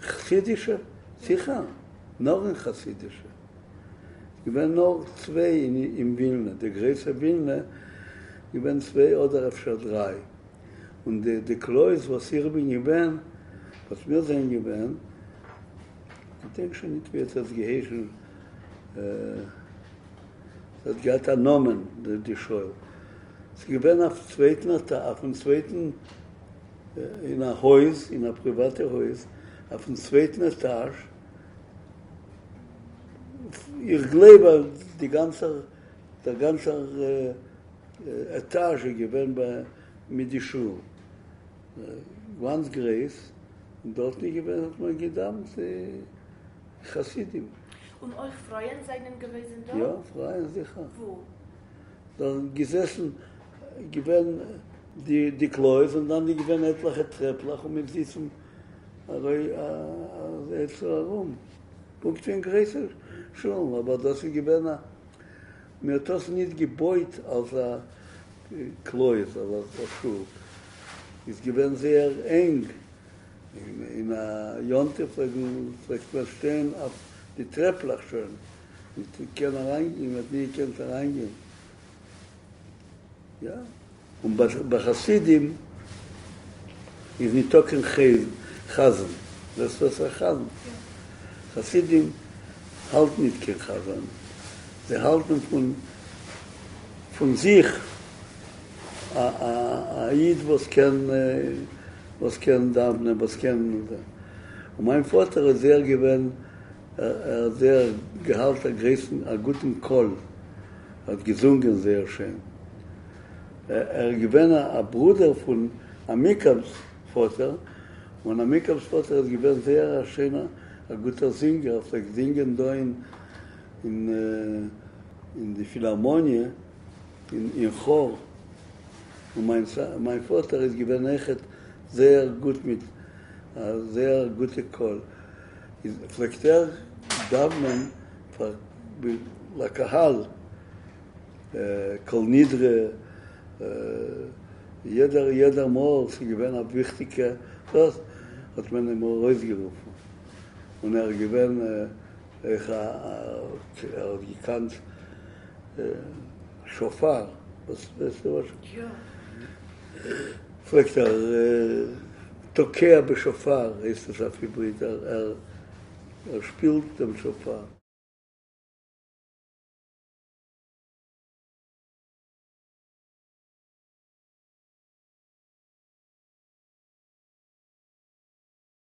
חסידישע? זיכער, נאר אין חסידישע. געווען נאר צוויי אין ווילנע, די גרויסע ווילנע, געווען צוויי אדער אפשר דריי. און די די קלויז וואס איך בין געווען, וואס מיר זענען געווען, כ'דענק שוין ניט ווי עס האט געהייסן, עס האט געהאט א נאמען די שוהל, ס'איז געווען אויף צווייטן אויפן צווייטן אין א הויז, אין א פריוואטע הויז, אויפן צווייטן עטאזש, איך גלייב אז די גאנצער דער גאנצער עטאזש איז געווען ביי מיט די שול גאנץ גרויס, און דארטן איז געווען האט מען געדאווענט חסידים. און אויך פרויען זענען געוועזן דארט? יא, פרויען זיכער. וואו? דארט געזעסן, געווען די די קלויז און דאן איז געווען עטליכע טרעפלעך און מיט זיצן אזוי אזוי ארום, פונקט ווי אין גרויסע שולן, אבער דאס איז געווען א מען האט דאס ניט געבויט אלס א קלויז, אלס א שול, איז געווען זייער ענג, אין א יום טוב פלעגט מען שטיין אויף די טרעפלעך שוין, ניט קען אריינגיין, מען האט ניט געקענט אריינגיין, יא, און ביי חסידים איז ניטא קיין חזן, ווייסט וואס איז א חזן? חסידים האלטן ניט קיין חזן, זיי האלטן פון פון זיך א א איד וואס קען וואס קען דאוונען וואס קען, און מיין פאטער איז זייער געווען ער האט זייער געהאלט א גרויסן א גוטן קול, ער האט געזונגען זייער שיין, ער איז געווען א ברודער פון עמיקם'ס פאטער, און עמיקם'ס פאטער איז געווען זייער א שיינער א גוטער זינגער, ער פלעגט זינגען דא אין אין די פילהארמאניע אין כאר, און מיין מיין פאטער איז געווען אויכעט זייער גוט מיט א זייער גוטע קול, איז פלעגט ער דאוונען פאר לקהל כל נדרי יעדער יעדער מאל ס'איז געווען א וויכטיגע דאס האט מען אים ארויסגערופן און ער איז געווען אויך א ער האט געקאנט שופר וואס ווייסטו וואס פלעגט ער תוקע בשופר הייסט עס אויף עברית ער שפילט דעם שופר.